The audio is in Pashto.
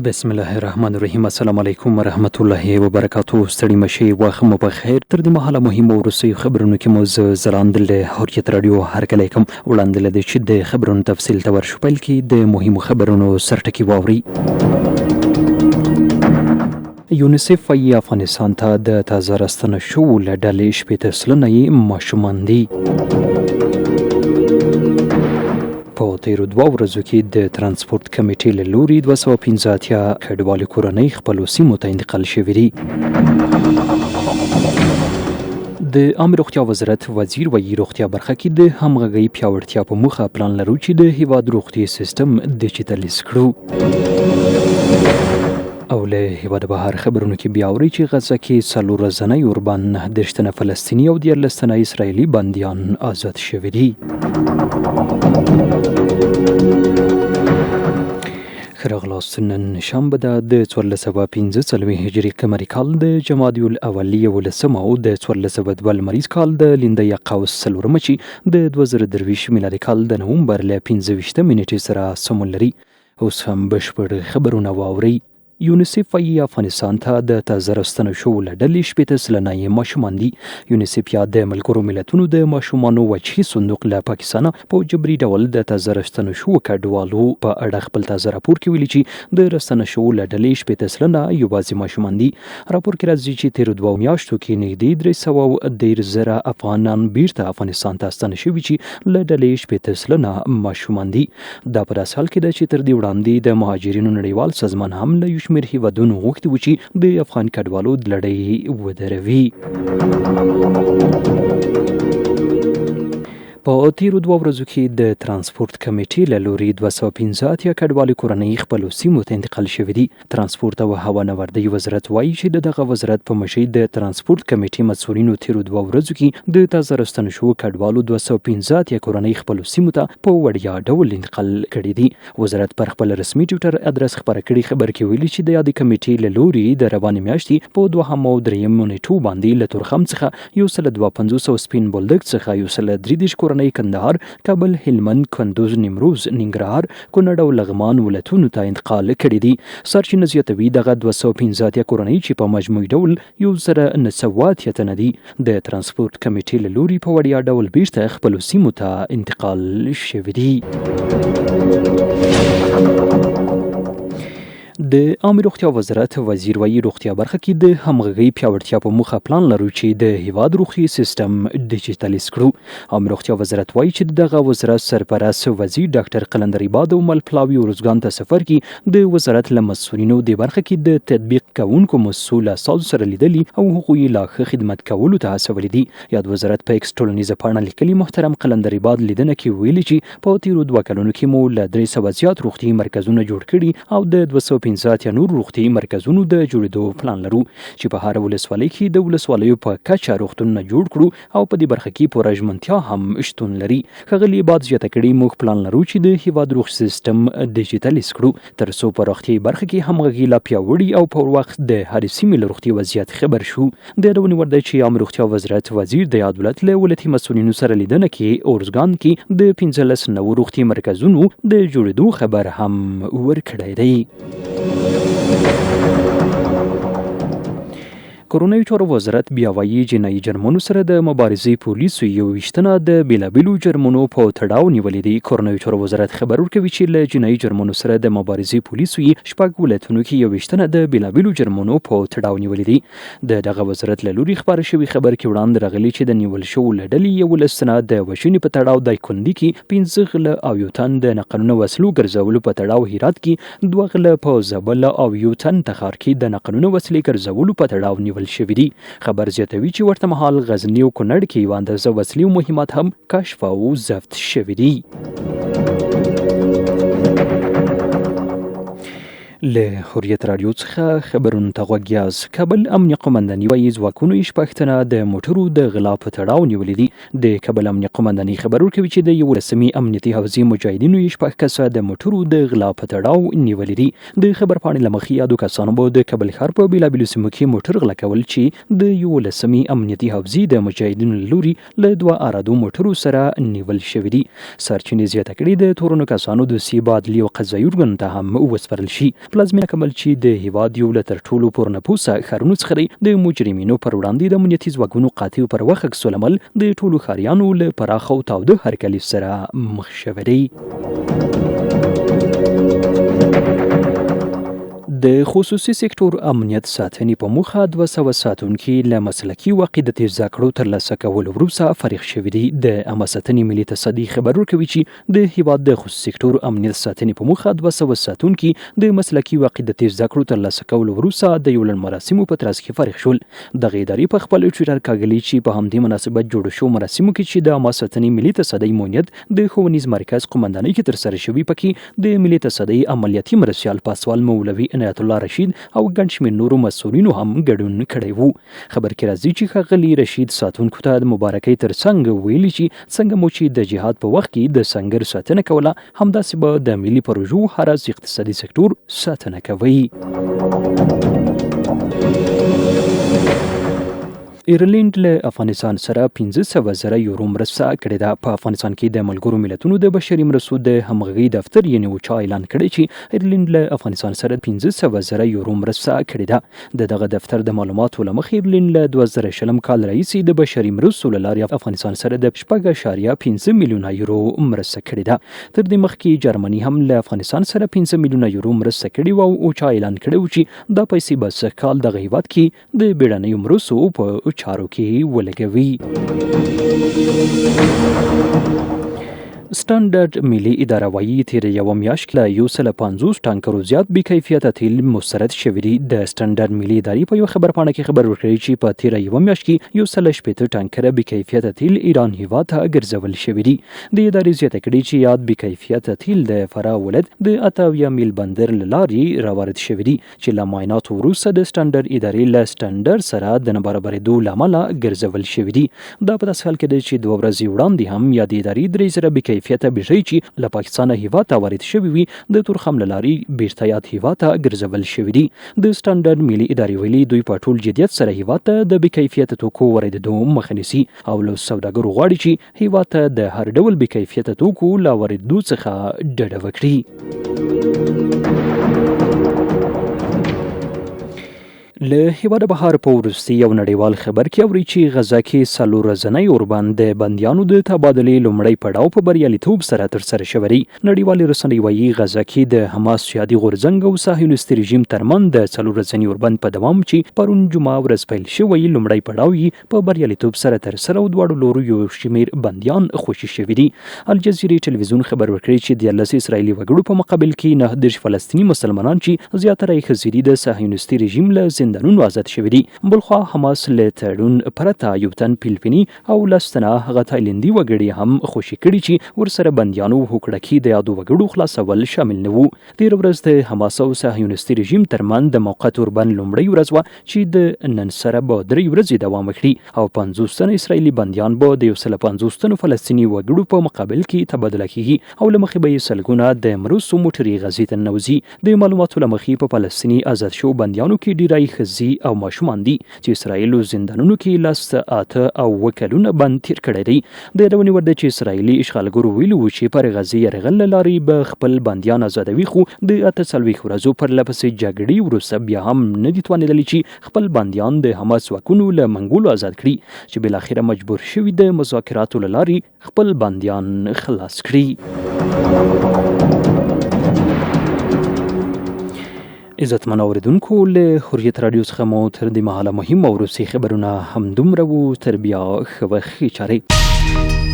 بسم الله الرحمن الرحیم. السلام علیکم ورحمت الله وبرکاتو. ستړي مشي، وخت مو په خیر. تر دې مهاله مهمو وروستیو خبرونو کې مو زه ځلاند له حریت راډیو هرکلی کوم. وړاندې له دې چې د خبرونو تفصیل ته ورشو، پیل کې د مهمو خبرونو سرټکي واورئ. یونیسف وایي افغانستان ته د تازه راستنو شوو له ډلې 60% یې ماشومان دي. په تېرو 2 ورځو کې د ترانسپورت کمیټې له لوري 285 کډوالې کورنۍ خپلو سیمو ته انتقال شوې دي. د عامې روغتیا وزارت وزیر وایي روغتیا برخه کې د همغږۍ پیاوړتیا په موخه پلان لرو چې د هیواد روغتیايي سیستم ډیجیټلیز کړو. او له هیواده بهر خبرونو کې بیا اورئ چې غزه کې 4 ورځنی اوربند، 39 تنه فلسطیني او 13 تنه اسراییلي بندیان آزاد شوي دي. ښه راغلاست. نن شنبه ده د 1445 هجري قمري کال د جمادي الاول 11 او د 1402 لمریز کال د لیندۍ قوس 4 چې د 2023 میلادي کال د نومبر له 25 نیټې سره سمون لري. اوس هم بشپړ خبرونه واورئ. یونیسف وایي افغانستان ته د تازه راستنو شوو له ډلې 60% یې ماشومان دي. یونیسف یا د ملګرو ملتونو د ماشومانو وجهي صندوق له پاکستانه په جبري ډول د تازه راستنو شوو کډوالو په اړه خپل تازه راپور کې ویلي چې د راستنو شوو له ډلې 60% یوازې ماشومان دي. راپور کې راځي چې تېرو 2 میاشتو کې نږدې 330,000 افغانان بیرته افغانستان ته ستانه شوي چې له ډلې 60% ماشومان دي. دا په داسې حال کې ده چې تر دې وړاندې د مهاجرینو نړیوال سازمان هم له یو شمېر هیوادونو غوښتي وو چې د افغان کډوالو لړۍ ودروي. په تېرو 2 ورځو کې د ترانسپورت کمیټې له لوري 285 کډوالې کورنۍ خپلو سیمو ته انتقال شوې دي. ترانسپورت او هوانوردۍ وزارت وایي چې د دغه وزارت په مشرۍ د ترانسپورت کمیټې مسؤلینو تېرو 2 ورځو کې د تازه راستنو شوو کډوالو 285 کورنۍ خپلو سیمو ته په وړیا ډول انتقال کړې دي. وزارت پر خپل رسمي ټویټر ادرس خپره کړې خبر کې ویلي چې د یادې کمیټې له لوري د روانې میاشتې په 2 او 3 نیټو باندې له تورخم څخه 152 او سپین بولدک څخه 133 کورنۍ کندهار، کابل، هلمند، کندوز، نیمروز، ننګرهار، کونړ او لغمان ولایتونو ته انتقال کړي دي. سرچینه زیاتوي دغه 285 کورنۍ چې په مجموعي ډول 1089 تنه دي د ترانسپورت کمیټې له لوري په وړیا ډول بیرته خپلو سیمو ته انتقال شوي دي. د عامې روغتیا وزارت وزیر وایي روغتیا برخه کې د همغږۍ پیاوړتیا په موخه پلان لرو چې د هیواد روغتیايي سیستم ډیجیټلیز کړو. عامې روغتیا وزارت وایي چې دغه وزارت سرپرست وزیر ډاکټر قلندر عباد او مل پلاوي ارزګان ته سفر کې د وزارت له مسؤلینو دې برخه کې د تطبیق کوونکو مسؤل استازو سره لیدلي او هغوی لا ښه خدمت کولو ته هڅولي دي. یاد وزارت په ایکس ټولنیزه پاڼه لیکلي محترم قلندر عباد لیدنه کې ویلي چې په تېرو 2 کلونو کې مو له 300 زیات روغتیايي مرکزونه جوړ کړي او د 285 نور روغتیايي مرکزونو د جوړېدو پلان لرو چې په هره ولسوالۍ کې د ولسوالیو په کچه روغتونونه جوړ کړو او په دې برخه کې پوره ژمنتیا هم شتون لري. ښاغلي عباد زیاته کړې موږ پلان لرو چې د هیواد روغ سیستم ډیجیټلیز کړو ترڅو په روغتیايي برخه کې همغږي لا پیاوړي او په وخت د هرې سیمې له روغتیايي وضعیت خبر شو. د یادونې وړ ده چې عامې روغتیا وزارت وزیر د یاد ولایت له ولایتي مسؤلینو سره لیدنه کې ارزګان کې د 15 نوو روغتیايي مرکزونو د جوړېدو خبر هم ورکړی دی. کورنیو چارو وزارت بیا وایي جنایي جرمونو سره د مبارزې پولیسو 21 تنه د بېلابېلو جرمونو په تړاو نیولي دي. کورنیو چارو وزارت خبر ورکوي چې له جنایي جرمونو سره د مبارزې پولیسو یې 6 ولایتونو کې 21 تنه د بېلابېلو جرمونو په تړاو نیولي دي. د دغه وزارت له لوري خپاره شوي خبر کې وړاندې راغلي چې د نیول شوو له ډلې 11 تنه د وژنې په تړاو دایکندي کې 5 غله او 1 تن د ناقانونه وسلو ګرځولو په تړاو هرات کې 2 غله په زابل او 1 تن تخار کې د ناقانونه وسلې ګرځولو په تړاو نیول شوي دي. خبر زیاتوي چې ورته مهال غزني او کونړ کې یوه اندازه وسلې او مهمات هم کشف او ضبط شوي دي. له حریت راډیو څخه خبرونو ته غوږ یاست. کابل امنیه قومنداني وایي ځواکونو یې 6 تنه د موټرو د غلا په تړاو نیولي دي. د کابل امنیه قومنداني خبر ورکوي چې د 11 امنیتي حوزې مجاهدینو یې 6 کسه د موټرو د غلا په تړاو نیولي دي. د خبرپاڼې له مخې یادو کسانو به د کابل ښار په بېلابېلو سیمو کې موټر غلا کول چې د 11 امنیتي حوزې د مجاهدینو له لوري له 2 عرادو موټرو سره نیول شوي دي. سرچینې زیاته کړې د تورنو کسانو دوسیې به عدلي او قضایي ارګانو ته هم وسپارل شي. پلازمېنه کابل چې د هېواد یو له تر ټولو پرنفوسه ښارونو څخه دی، د مجرمینو پر وړاندې د امنیتي ځواکونو قاطع او پر وخت عکس العمل د ټولو ښاریانو له پراخ او تاوده هرکلي سره مخ شوی دی. د خصوصي سکتور امنیت ساتنې په موخه 200 ساتونکي له مسلکي او عقیدتي زده کړو ترلاسه کولو وروسته فارغ شوي دي. د عامه ساتنې ملي تصدۍ خبر ورکوي چې د هیواد د خصوصي سکتور امنیت ساتنې په موخه 200 ساتونکي د مسلکي او عقیدتي زده کړو ترلاسه کولو وروسته د یو لړ مراسمو په ترڅ کې فارغ شول. دغې ادارې په خپل ټویټر کاږلي چې په همدې مناسبت جوړو شوو مراسمو کې چې د عامه ساتنې ملي تصدۍ معینیت د ښوونیز مرکز قومندانۍ کې ترسره شوي، پکې د ملي تصدۍ عملیاتي مرستیال پاسوال مولوي عنایت الله رشید او ګڼ شمېر نورو مسؤلینو هم ګډون کړی وو. خبر کې راځي چې ښاغلي رشید ساتونکو ته د مبارکۍ ترڅنګ ویلي چې څنګه مو چې د جهاد په وخت کې د سنګر ساتنه کوله، همداسې به د ملي پروژو هراز اقتصادي سکتور ساتنه کوئ. ایرلینډ له افغانستان سره 500 زره یورو مرسته کړې ده. په افغانستان کې د ملګرو ملتونو د بشري مرستو د همغږۍ دفتر یعنې اوچا اعلان کړی چې ایرلینډ له افغانستان سره 500 زره یورو مرسته کړې ده. د دغه دفتر د معلوماتو له مخې ایرلینډ له 2020 کال راهیسې د بشري مرستو له لارې افغانستان سره د 6.5 میلیونه یورو مرسته کړې ده. تر دې مخکې جرمني هم له افغانستان سره 5 میلیونه یورو مرسته کړې وه او اوچا اعلان کړی و چې دا پیسې به سږ کال دغه هیواد کې د بیړنیو مرستو په چارو کې ولګوي. سټنډرډ ملي اداره وایي، تېره یوه میاشت کې له 150 ټانکرو زیات بې کیفیته تیل مسترد شوي دي. د سټنډرډ ملي ادارې په یوه خبرپاڼه کې خبر ورکړی چې په تېره یوه میاشت کې 160 ټانکره بې کیفیته تیل ایران هیواد ته ګرځول شوي دي. د ادارې زیاته کړې چې یاد بې کیفیته تیل د فراه ولایت د 78 میل بندر له لارې راوارد شوي دي چې له معایناتو وروسته د سټنډرډ ادارې له سټنډرډ سره د نه برابرېدو له امله ګرځول شوي دي. دا په داسې حال کې ده چې دوه ورځې وړاندې هم یادې ادارې 3000 بې کیفیته بېټرۍ چې له پاکستانه هېواد ته وارد شوې وي، د تورخم له لارې بېرته یاد هېواد ته ګرځول شوي دي. د سټنډرډ ملي ادارې ویلي، دوی په ټول جدیت سره هېواد ته د بې کیفیته توکو واردېدو مخه نیسي او له سوداګرو غواړي چې هېواد ته د هر ډول بې کیفیته توکو له واردېدو څخه ډډه وکړي. له هېواده بهر په وروستي یو نړیوال خبر کې اوري چې غزه کې څلور ورځنی اوربند د بندیانو د تبادلې لومړی پړاو په بریالیتوب سره ترسره شوی دی. نړیوالې رسنۍ وایي، غزه کې د حماس جهادي غورځنګ او صهیونیستي رژیم ترمنځ د څلور ورځني اوربند په دوام چې پرون جمعه ورځ پیل شوی، لومړی پړاو یې په بریالیتوب سره ترسره او دواړو لورو یو شمېر بندیان خوشي شوي دي. الجزیرې ټلویزیون خبر ورکړی چې 13 اسراییلي وګړو په مقابل کې 39 فلسطیني مسلمانان چې زیاتره یې ښځې دي، د صهیونیستي رژیم له زندانونو ازاد شوي دي. بلخوا حماس له تړون پرته یو تن فلپیني او لس تنه هغه تایلندي وګړي هم خوشي کړي چې ورسره بندیانو هوکړه کې د یادو وګړو خلاصول شامل نه وو. تېره ورځ د حماس او صهیونیستي رژیم ترمنځ د موقت اوربند لومړۍ ورځ وه چې د نن سره به درې ورځې دوام وکړي او 50 تنه اسراییلي بندیان به د 150 تنو فلسطیني وګړو په مقابل کې تبادله کېږي او له مخې به یې سلګونه د مرستو موټرې غزې ته ننوځي. د معلوماتو له مخې په فلسطیني ازاد شوو بندیانو کې ډیری ښځې او ماشومان دي چې اسراییلو زندانونو کې 10، 8 او 7 کلونه بند تیر کړی دی. د یادونې وړ ده چې اسراییلي اشغالګرو ویلي وو چې پر غزې یرغل له لارې به خپل بندیان ازادوي، خو د 48 ورځو پرله پسې جګړې وروسته بیا هم نه دي توانېدلي چې خپل بندیان د حماس ځواکونو له منګولو ازاد کړي، چې بالاخره مجبور شوي د مذاکراتو له لارې خپل بندیان خلاص کړي. عزتمن اوریدونکو، له حریت راډیو څخه مو تر دې مهاله مهم او وروستي خبرونه همدومره وو. تر بیا، ښه وخت، ښې چارې.